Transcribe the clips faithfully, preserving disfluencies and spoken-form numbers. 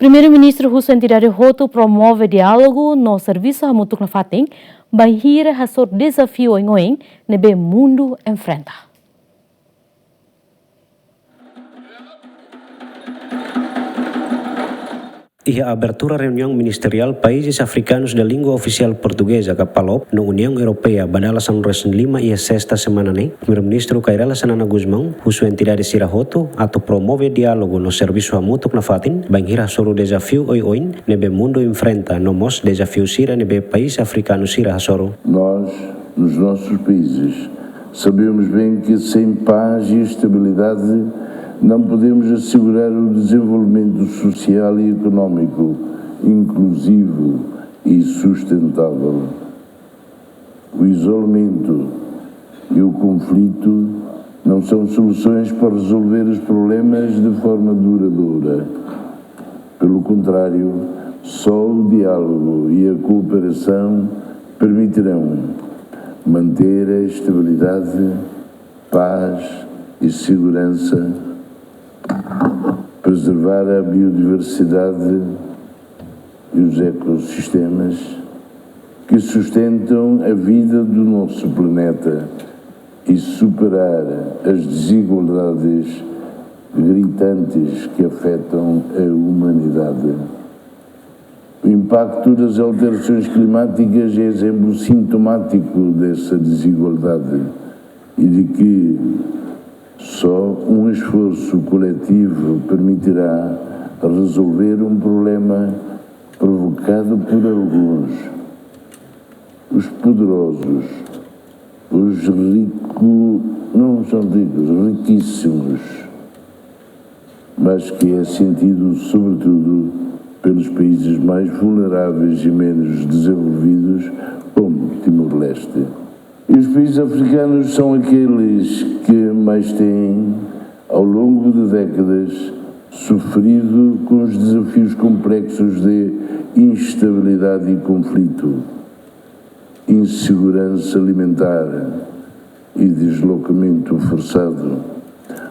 Primeiru-Ministru husu entidade hotu promove diálogu no servisu hamutuk nafatin, bainhira hasoru dezafiu oioin ne'ebé mundu enfrenta. Iha abertura reuniaun ministeriál Países Africanos da Língua Oficial Portuguesa ka PALOP no Uniaun Europeia ba dala sanulu-resin-lima iha Sesta semana ne'e, Primeiru-Ministru Kay Rala Xanana Gusmão husu entidade sira hotu atu promove diálogu no servisu hamutuk nafatin, bainhira hasoru dezafiu oioin ne'ebé mundu enfrenta, no mós dezafiu sira ne'ebé país afrikanu sira hasoru. Nós, nos nossos países, sabemos bem que sem paz e estabilidade não podemos assegurar o desenvolvimento social e económico inclusivo e sustentável. O isolamento e o conflito não são soluções para resolver os problemas de forma duradoura. Pelo contrário, só o diálogo e a cooperação permitirão manter a estabilidade, paz e segurança, preservar a biodiversidade e os ecossistemas que sustentam a vida do nosso planeta e superar as desigualdades gritantes que afetam a humanidade. O impacto das alterações climáticas é exemplo sintomático dessa desigualdade e de que só um esforço coletivo permitirá resolver um problema provocado por alguns. Os poderosos, os ricos, não são ricos, riquíssimos, mas que é sentido sobretudo pelos países mais vulneráveis e menos desenvolvidos, como Timor-Leste. E os países africanos são aqueles que mais têm, ao longo de décadas, sofrido com os desafios complexos de instabilidade e conflito, insegurança alimentar e deslocamento forçado.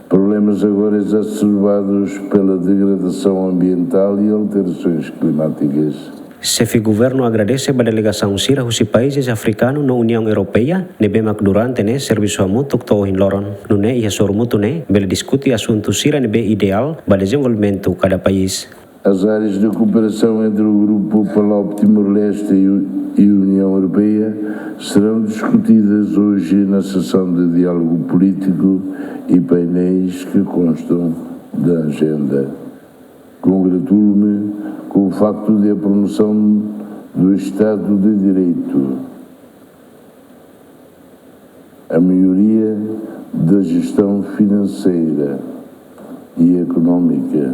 Problemas agora exacerbados pela degradação ambiental e alterações climáticas. Xefe Governu agradese ba delegasaun sira husi países afrikanu no Uniaun Europeia ne'ebé mak durante ne'e servisu hamutuk to'o ohin loron. Nune'e iha soru mútuu ne'e bele diskute asuntu sira ne'ebé ideál ba dezenvolvimentu kada país. As áreas de cooperação entre o grupo PALOP Timor-Leste e o, e União Europeia serão discutidas hoje na sessão de diálogo político e painéis que constam da agenda. Congratulo-me com o facto de a promoção do Estado de Direito, a melhoria da gestão financeira e económica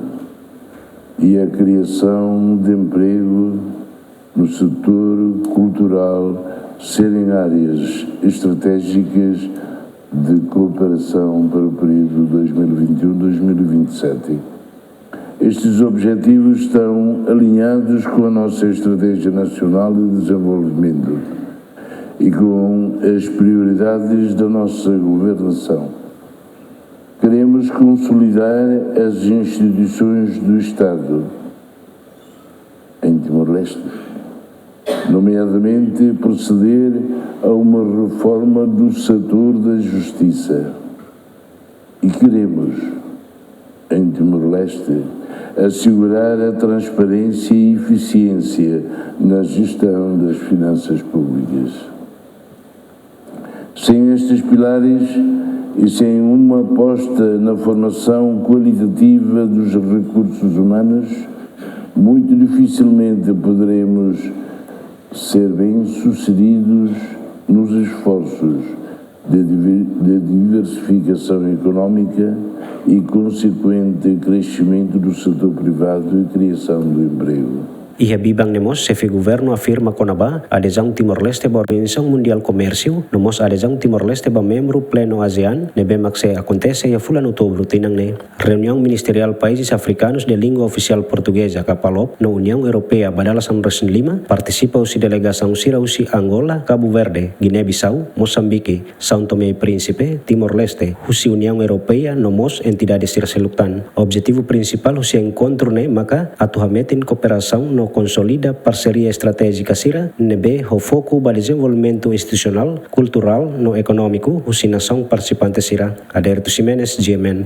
e a criação de emprego no setor cultural serem áreas estratégicas de cooperação para o período dois mil e vinte e um, dois mil e vinte e sete. Estes objetivos estão alinhados com a nossa Estratégia Nacional de Desenvolvimento e com as prioridades da nossa governação. Queremos consolidar as instituições do Estado em Timor-Leste, nomeadamente proceder a uma reforma do setor da justiça. E queremos, em Timor-Leste, assegurar a transparência e eficiência na gestão das finanças públicas. Sem estes pilares e sem uma aposta na formação qualitativa dos recursos humanos, muito dificilmente poderemos ser bem-sucedidos nos esforços de diver-, de diversificação económica e consequente crescimento do setor privado e criação do emprego. Iha biban ne'e mós, xefe governu afirma kona-ba adezaun Timor-Leste ba Organizasaun Mundiál Komérsiu, no mós adezaun Timor-Leste ba membru plenu ASEAN, ne'ebé mak sei akontese iha fulan Outubru tinan ne'e. Reuniaun ministeriál países afrikanus de língua ofisiál portugeza ka PALOP no Uniaun Europeia ba dala sanulu-resin-lima partisipa husi delegasaun sira husi Angola, Kabu Verde, Giné-Bisau, Mosambike, São Tomé e Príncipe, Timor-Leste, husi Uniaun Europeia no mós entidade sira seluk tan. Objetivu prinsipál husi enkontru ne'e maka atu hametin kooperasaun no konsolida parseria estratéjika sira ne'ebé ho foku ba dezenvolvimentu institusionál, kulturál no ekonómiku husi nasaun partisipante sira. Adérito Ximenes, G M N.